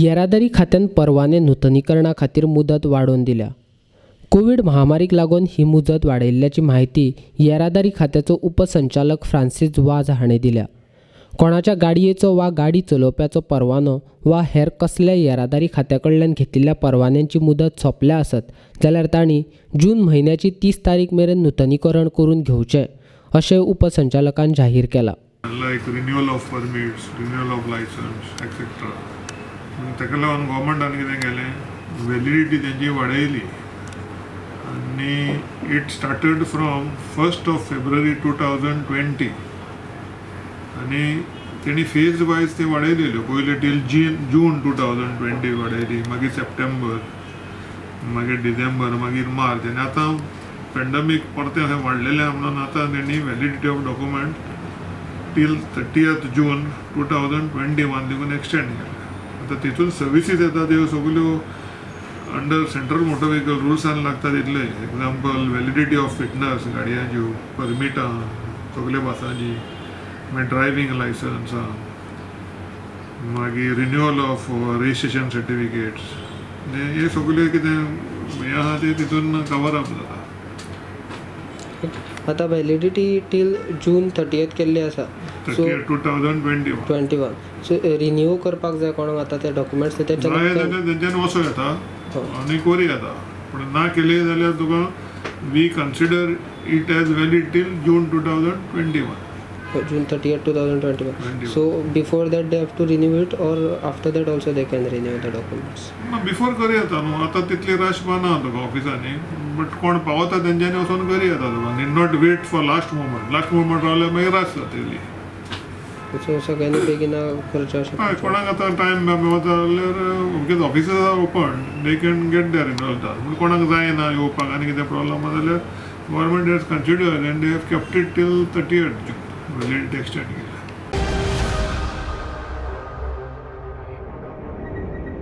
येरादारी खात्यान परवाने नुतनीकरणा खातीर मुदत वाडोवन दिल्या. कोवीड महामारीक लागून ही मुजत वाडयल्ल्याची म्हायती येरादारी खात्याचो उपसंचालक फ्रांसीस वाझ हाणें दिल्या. कोणाच्या गाडयेचो वा गाडी चलोवप्याचो परवानो वा हेर कसल्याय येरादारी खात्या कडल्यान घेतिल्ल्या परवान्यांची मुदत सोंपल्या आसत जाल्यार तांणी जून म्हयन्याची 30 तारीख मेरेन नुतनीकरण करून घेवचें अशें उपसंचालकान जाहीर केलां. Like renewal of permits, renewal of license, etcetera. ताका लागून गव्हर्मेंटान कितें केलें, व्हॅलिडिटी तेंची वाडयली आनी it started from 1 February 2020 आनी तेणी फेज वायज ते वाडयलेल्यो. पयले टील जून 2020 वाडयली, मागीर सप्टेंबर, मागीर डिसेंबर, मागीर मार्च. आनी आतां पेंडमीक परतें अशें वाडलेलें आहा म्हणून आतां तेणी validity of document till 30 June 2021 देखून एक्सटेंड केलें. आतां तितून सर्विसीस येता त्यो सगल्यो अंडर सेंट्रल मोटर व्हेकल रुल्सान लागता तितले. एग्जाम्पल, व्हॅलिडिटी ऑफ फिटनस गाडयांच्यो, परमिटां सगल्या भासांची, मागीर ड्रायव्हींग लायसन्सां, मागीर रिन्युअल ऑफ रजिस्ट्रेशन सर्टिफिकेट्स, हे सगळे कितें हें आहा तें तितून कवर अप जाता. आतां व्हॅलिडिटी टील जून 30 केल्ली आसा, सो 30 2021. 21. सो रिन्यू करपाक जाय कोणाक आतां ते डॉक्युमेंट्स जाय तेंच्यानी जाल्यार तेंच्यांनी वचो येता आनी करूं येता, पूण ना केले जाल्यार तुका we consider it as valid till June 2021. June 30, 2021. 21. So before that they have to renew it or after that also they can renew the documents? Before करूं येता न्हू. आतां तितली रश ना तुका ऑफिसांनी, बट कोण पावता तेंच्यांनी वचोन करूं येता तुका. Need not wait for last moment. Last moment रावल्यार मागीर रश जातली. सो सगळ्यांनी बेगीन करचें अशें. हय, कोणाक आतां टायम मेळता जाल्यार, because offices are open, they can get their renewal done. पूण कोणाक जायना येवपाक आनी कितें प्रॉब्लम आसा जाल्यार government has consider and they have kept it till 30 June, validity extend.